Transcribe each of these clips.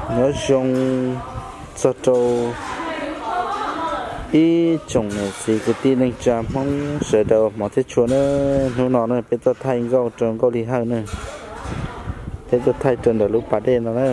Nyob zoo txog rau ib tsoom niam txiv kwv tij neej tsa Hmoob sawv daws hmov thiab tshua na. Hnub no na peb tuaj thaij nkauj rau Nkauj Lis Hawj na. Peb tuaj thaij rau ntawm lub pas dej no na.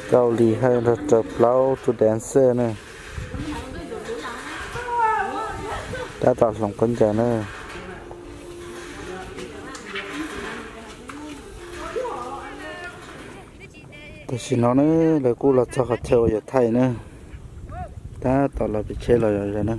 Nkauj Lis Hawj nrog rau plaub tug dancer na. Tab tom hloov khaub ncaws na. Tam sim no na, lawv kuj los txog qhov chaw uas yuav thaij na. Tab tom los pem tsheb los zov na.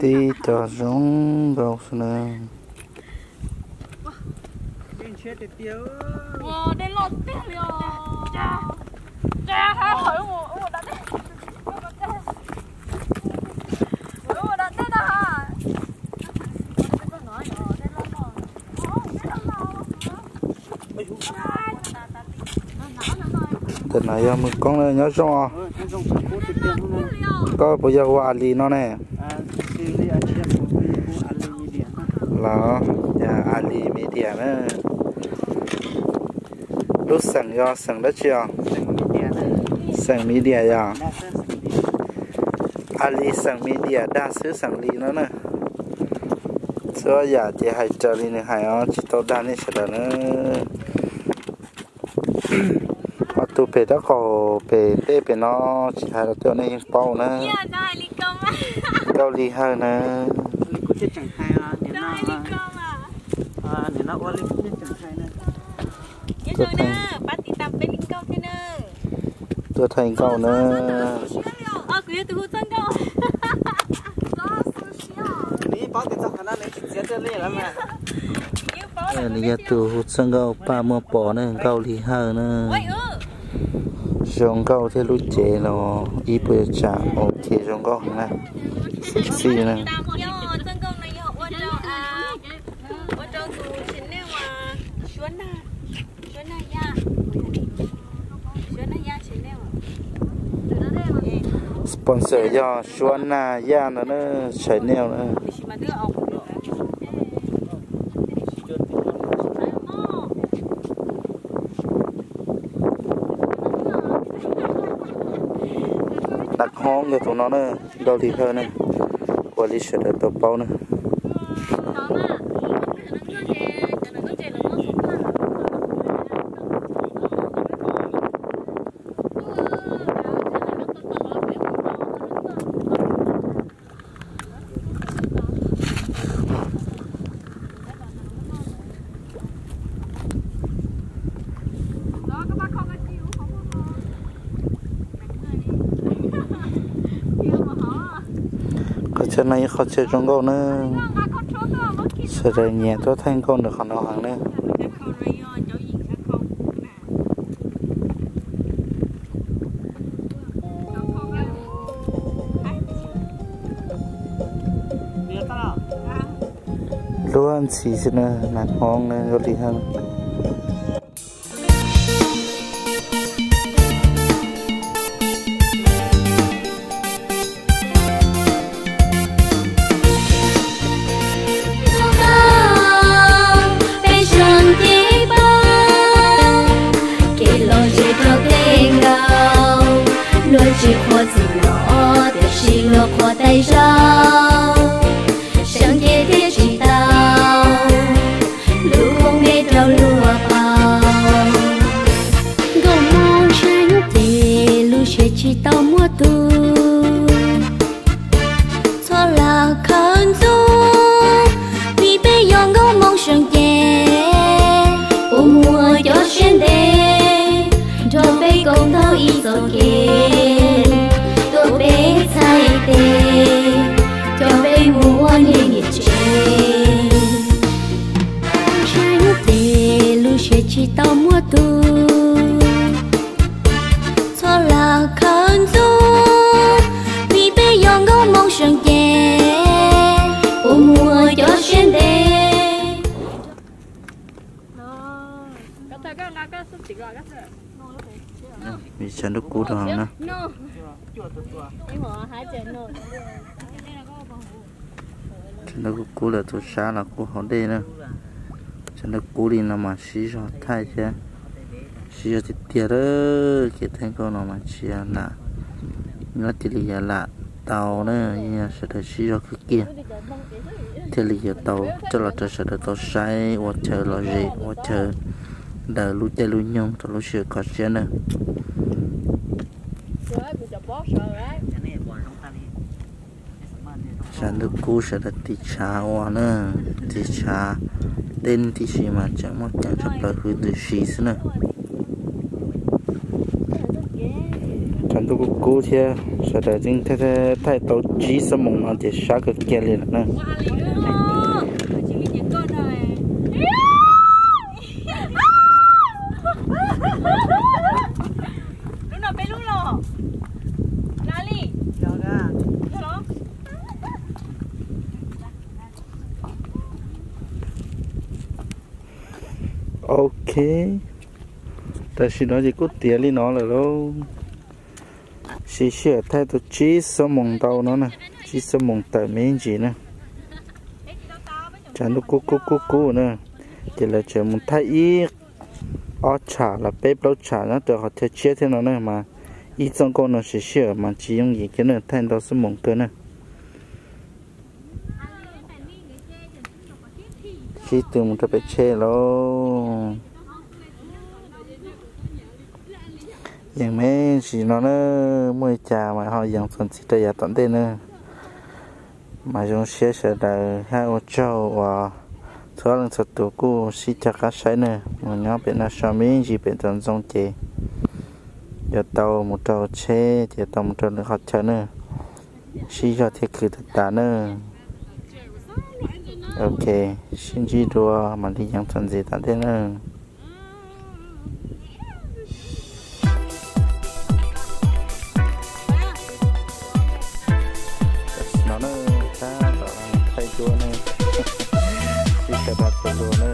Tib co zoo nkauj xwb na. Ntawm no yog Mus Koob na, nyob zoo os. Koj puas yog hu A Lis no ne? Los, yog A Lis Media na. Lub xeem yog xeem dab tsi os? Xeem Media yog. A Lis xeem Media dag xwb xeem Lis no na. Txhua yam ces hais raws li nws hais os, tsis tau dag nej sawv daws na. Ho tus pem tab qaum pem tej pem no tsis hais los tej nej yeej paub na. Nkauj Lis Hawj na. Tuaj thaij nkauj na. Nws yog tus hu txawj nkauj Paj Muaj Pov na, Nkauj Lis Hawj na. Zoo nkauj thiab lub cev los ib puas tsam ok, zoo nkauj heev na. Sexy na. Sponsor yog Suab Nag Yaj no na, channel na. Nag Hoob yog tus no na, Nkauj Lis Hawj na, ua li sawv daws tau paub na. Qhov chaw no ib qhov chaw zoo nkauj na, sawv daws nyiam tuaj thaij nkauj ntawm qhov no heev na. Luag ntxhi xwb na, Nag Hoob na, Nkauj Lis Hawj. Peb zoo ces pab kev lom zem rau tej nkauj, luag tsis qhuas txim los tiam sis luag qhuas tej zaum, seev ces thiaj tsis tau, lub koob npe rau luag paub. Nkauj Hmoob saib ces lub siab tsis tau muaj tus, txhob lam khawv ntxub, vim peb yog nkauj Hmoob seev ces puas muaj cov siab ntev nrog peb koom taug ib txoj kev, tuaj peb txhais tes coj peb mus ua neej niam tsev. Saib ces lub siab tsis tau muaj tus, txhob lam khawv ntxub, Vim tshav ntuj kub rau heev na. Tshav ntuj kub kub lawm, tus sab los kub hauv dej na. Tshav ntuj kub li no mas siv zog thaij thiab, siv zog tiag tiag lawm. Kev thaij nkauj no mas tsis yog lam nyob cia li yuav lam tau na, yeej yog sawv daws siv zog kawg kiag thiaj li yuav tau coj los rau sawv daws tau saib ua chaw lom zem, ua chaw daws lub caij lub nyoog rau lub sij hawm kho siab na. Tshav ntuj kub sawv daws tiv tshav ua na, tiv tshav deb tib si mas tseem muaj ceem tshaj plaws hwv tib si xwb na. Tshav ntuj kub kub thiab sawv daws tseem thaij tau tsib xuab moos no ces sab kawg kiag li lawm na. Ok, tam sim no ces kuj tiav li no lawm lauj. Siv sij hawm thaij tau tsib xuab moos ntau no na, tsib xuab moos tawm me ntsis na. Tshav ntuj kub kub kub kub na, ces lawv tseem mus thaij ib ob tsham los peb plaub tsham nyob rau qhov chaw tshiab thiab no na, mas ib txoj nkauj no siv sij hawm mas tsis yooj yim kiag na, thaij ntau xuab moos kawg na. Sib tw mus rau pem tsheb lauj. Yeej me ntsis no na, muaj li cas mas ho yees txuas ntxiv rau yav tom ntej na. Mas zoo siab sawv daws thiab ua tsaug uas txhua leej txhua tus kuj sib cog qab saib na. Mus nyob pem no so me ntsis pem ntxoov ntxoo ces yuav tau mus rau tsheb ces yuav tau mus rau lwm qhov chaw na. Sib zog thiab khwv tas tas na. Ok, sib ntsib dua mam li yees txuas ntxiv tom ntej na. Tam sim no na, tab tom thaij duab na, sib sawv daws tus lus na.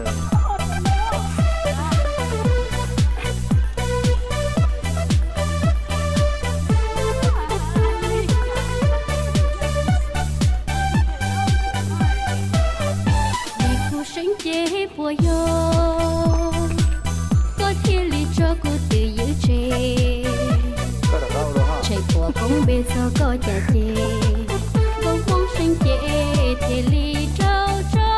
Vim kuv seev ces puas yog koj thiaj li tso kuv twm ywm tseg? Tsheej puas koob npe txog koj cas ces koj Hmoob seev ces thiaj li rau tso.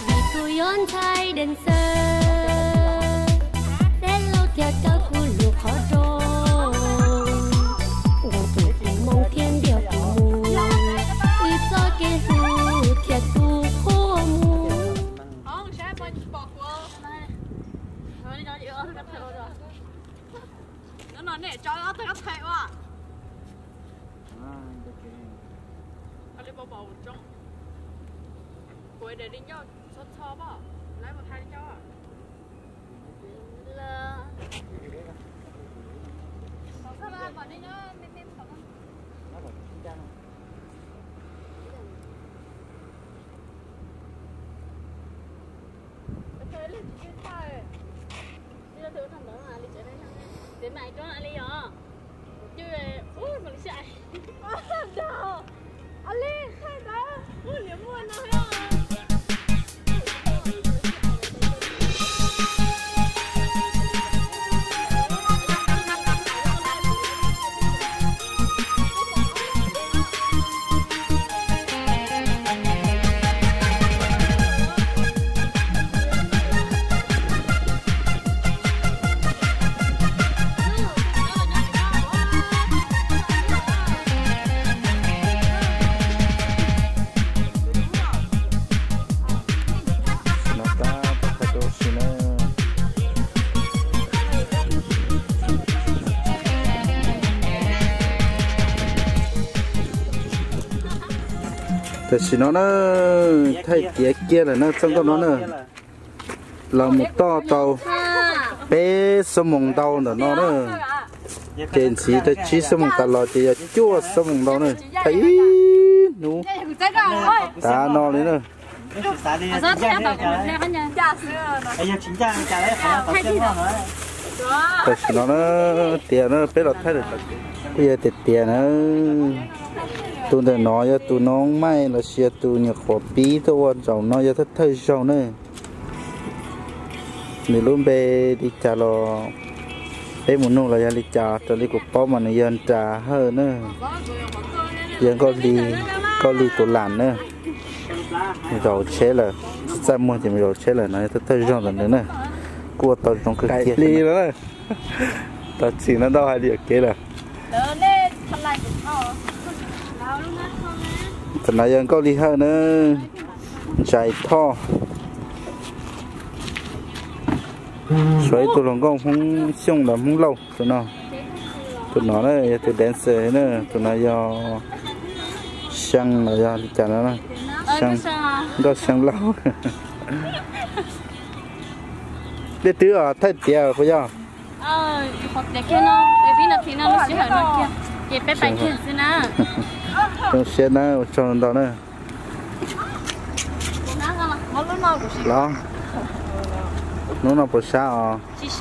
Vim kuv yuav ntxhais dees xawb, teb laug thiaj kawm kuv lub qhov rooj. Nkoos tus tus Hmoob thiab ntiag kuv mus, wb txoj kev hlub thiaj tu qhuav mus. Tam sim no na, thaij tiav kiag lawm na, txoj nkauj no na. Los mus toj tau peb xuab moos ntau ntawm no na, ces ntxiv rau tsib xuab moos tas los ces yog cuaj xuab moos ntau na, thaij ib hnub tas no li na. Tam sim no na, tias na peb los thaij lawm, kuj yog tias tias na, tus ntawm no yog tus noob maij los sis yog tus nyuam qhuav pib tuaj ua zaum no yog thawj thawj zaug na. Nws lub npe li cas los peb mus nug los yog li cas, raws li kuv paub mas nws yog Nras Hawj na, yog Nkauj Lig, Nkauj Lig tus lam na. Zaum tsheb lawm, txaj muag ces mus zaum tsheb lawm no, yog thawj thawj zaug ntawm nws na. Kuj ua tau zoo kawg kiag li na. Tau txim no ntau hais li kev lawm. Tam no yog Nkauj Lig Hawj na, Ntsais Thoj. Suav ib tug hluas nkauj Hmoob Xyooj los Hmoob Lauj tus no. Tus no na yog tus dancer na, tus no yog Xyaa los yog li cas no, Nkauj Xyaa Lauj. Dej twb thaij tiav puas yog? Zoo siab na, ua tsaug ntau na. Los, hnub no puas sab os?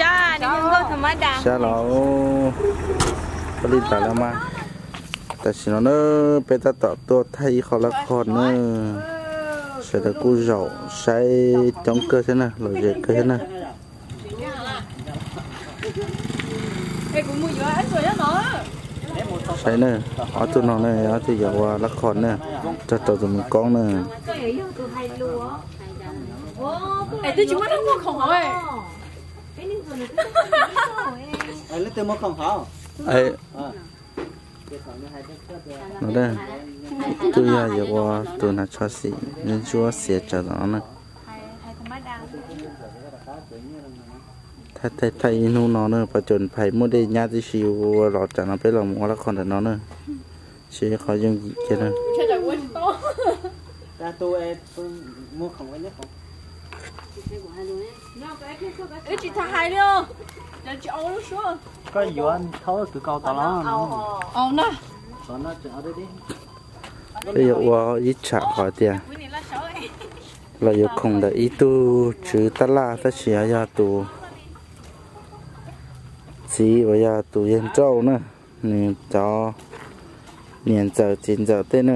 Sab los, ua li ntawd los mas. Tam sim no na, peb tab tom tuaj thaij ib qho lab qhos na. Sawv daws kuj zaum saib coob kawg thiab na, lom zem kawg thiab na. Saib na, ob tug no na, ob tug yuav ua lab qhos na, rau rau tus mus koob na. Twb yog yuav ua tus hnav tsho xim ntsuab xiav tsawv tom no na. Thaij thaij ib hnub no na, pab cov phais muaj dej nyab tib si ua los tsam no peb los mus ua lab qhos ntawm no na. Siab qhov yooj yim kiag na. Koj yuav thaub kws kaus tod los? Peb yuav ua ib tsham qhov tias los yuav khoom ntawm ib tug tswv tab laj tab sis yog tus txiv uas yog tus yawg nrauj na, nws cov niam ntxawm txiv ntxawm tej na.